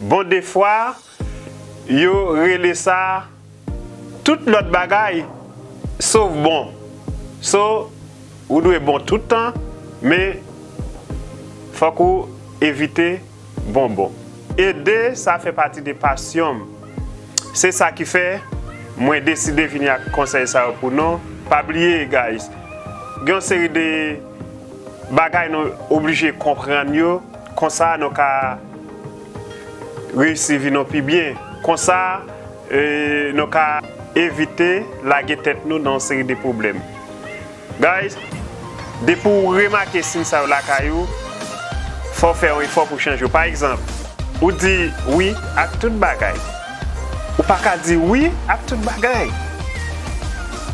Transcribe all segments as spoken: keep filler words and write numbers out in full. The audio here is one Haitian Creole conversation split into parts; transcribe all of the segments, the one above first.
Bon, defwa, yo rele sa tout lòt bagay sof bon. So, ou dwe bon tout tan, men fòk ou evite bonbon. Ede, sa fè pati de pasyon m. Se sa ki fè mwen deside vini ak konsèy sa yo pou nou. Pa bliye, guys, gen yon seri de bagay nou oblije konprann yo, konsa nou ka reyisi vi nou pi byen. Konsa, e, nou ka evite lage tèt nou nan yon seri de pwoblèm. Guys, depi w remake siy sa yo lakay ou, fò w fè yon efò pou chanje yo. Pa egzanp, ou di wi ak tout bagay. Ou pa ka di wi ak tout bagay.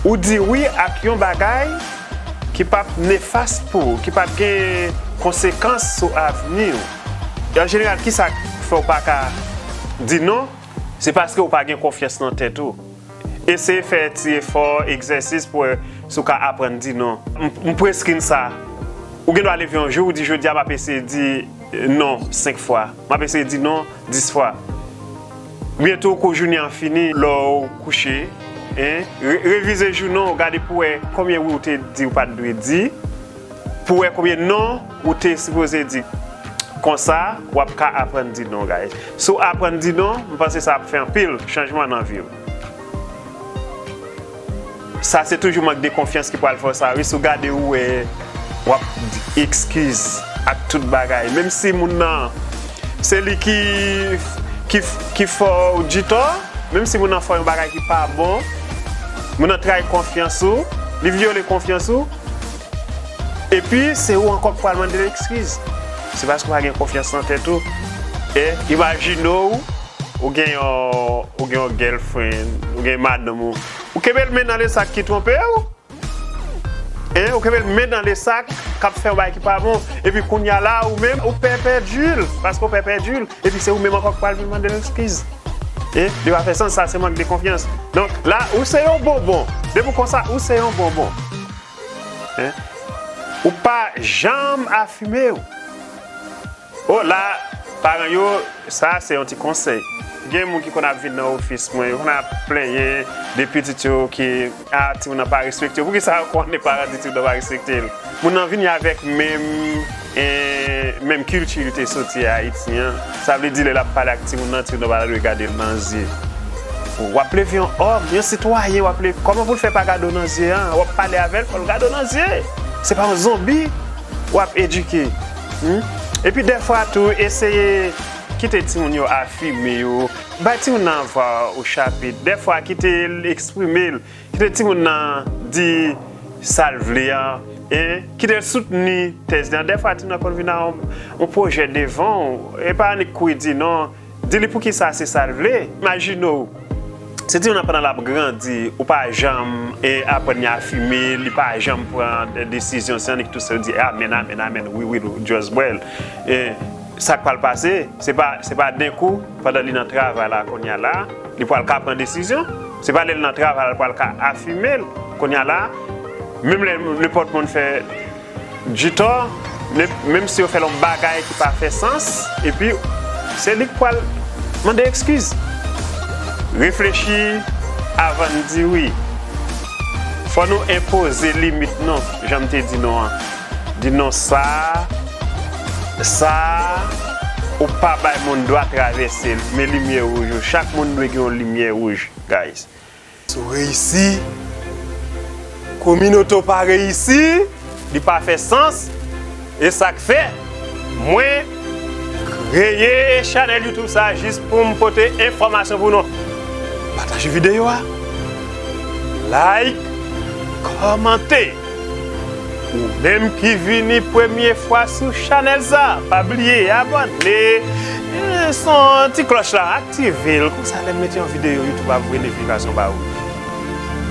Ou di wi ak yon bagay ki p ap nefas pou ou, ki p ap gen konsekans sou avni w. An jeneral, ki sa k fè w pa ka di non? Se paske w pa gen konfyans nan tèt ou. Eseye fè ti efò, egzèsis pou wè si w ka aprann di non. M, m prescreen sa. Ou gen dwa leve yon jou, ou di, "Jodi a, m ap eseye di non senk fwa. M ap eseye di non dis fwa." Byento kou jounen an fini, lè w kouche, en, re-, revize jounen w, gade pou wè konbyen wi w te di ou pa t dwe di, pou wè konbyen non ou te sipoze di. Konsa, w ap ka aprann di non, guys. Si w aprann di non, m panse sa ap fè anpil chanjman nan vi w. Sa se toujou mank de konfyans ki pral fè w sa, wi. Si w gade, ou wè, w ap di eskiz ak tout bagay. Menm si moun nan, se li ki, ki, ki fè w di tò, menm si moun nan fè w yon bagay ki pa bon, moun nan trayi konfyans ou, li vyole konfyans ou, epi se ou ankò k pral mande l eskiz. Se paske w pa gen konfyans nan tèt ou. E imajine w, ou gen yon, ou gen yon girlfriend, ou gen madanm ou. Ou kenbe l men nan lesak ki twonpe w? En, ou kenbe l men nan lesak k ap fè yon bagay ki pa bon. Epi kounye a la, ou menm, ou pè pèdi l. Paske ou pè pèdi l. Epi se ou menm ankò k pral vin mande l eskiz. E, li pa fè sans, sa se mank de konfyans. Donk, la, ou se yon bonbon. Depi w konsa, ou se yon bonbon. En? Ou pa janm afime w. O, la, paran yo, sa se yon ti konsèy. Gen moun ki konn ap vin nan ofis mwen, yo konn ap plenyen de pitit yo ki, a, timoun nan pa respekte yo. Poukisa yo konnen paran di timoun nan pa respekte l? Moun nan vini avèk menm, e, menm kilti li te soti Ayiti an. Sa vle di lè l ap pale ak timoun nan, timoun nan pa ta dwe gade l nan zye. W ap leve yon òm, yon sitwayen, w ap leve, kòman pou l fè pa gade w nan zye an? W ap pale avè l, fò l gade w nan zye. Se pa yon zonbi w ap edike. Hmm? Epi dèfwa tou, eseye kite timoun yo afime yo. Bay timoun nan vwa o chapit. Dèfwa, kite l eksprime l. Kite timoun nan di sa l vle an. E kite l soutni tèz li an. Dèfwa, timoun nan konn vin ak yon, yon pwojè devan w. E pa annik kouri di non. Di li poukisa se sa l vle. Imajine w, se timoun nan pandan l ap grandi, ou pa janm, e, aprann li afime, li pa janm pran de desizyon, se annik tou se di amèn, amèn, amèn, wi, wi, l just bwè l. E sa k pral pase, se pa, se pa denkou, pandan li nan travay la, kounye a la, li pral ka pran desizyon. Se pa lè l nan travay la, l pral ka afime l. Kounye a la, menm lè nenpòt moun fè di tò, men, menm si yo fè l yon bagay ki pa fè sans, epi se li k pral mande eskiz. Reflechi avan n di wi. Fò nou enpoze limit non, jan m te di non an. Di non sa, sa, ou pa bay moun dwa travèse l. Men limyè wouj yo. Chak moun dwe gen yon limyè wouj, guys. Si w reyisi, kominote w pa reyisi, li pa fè sans, e sa k fè mwen kreye chanèl YouTube sa jis pou m pote enfòmasyon pou nou. Pataje videyo a, like, kòmante. Ou menm ki vini premye fwa sou chanèl sa, pa bliye abòne. E, se yon ti klòch la, aktive l. Konsa, lè m mete yon videyo, YouTube ap voye notifikasyon ba ou.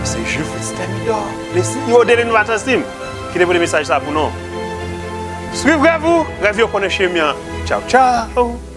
Se Jules Fritz Thermidor, le C E O de L'Innovateur Team, ki te pote mesaj sa pou nou. Swiv rèv ou, rèv yo konnen chemen an. Tchaw, tchaw!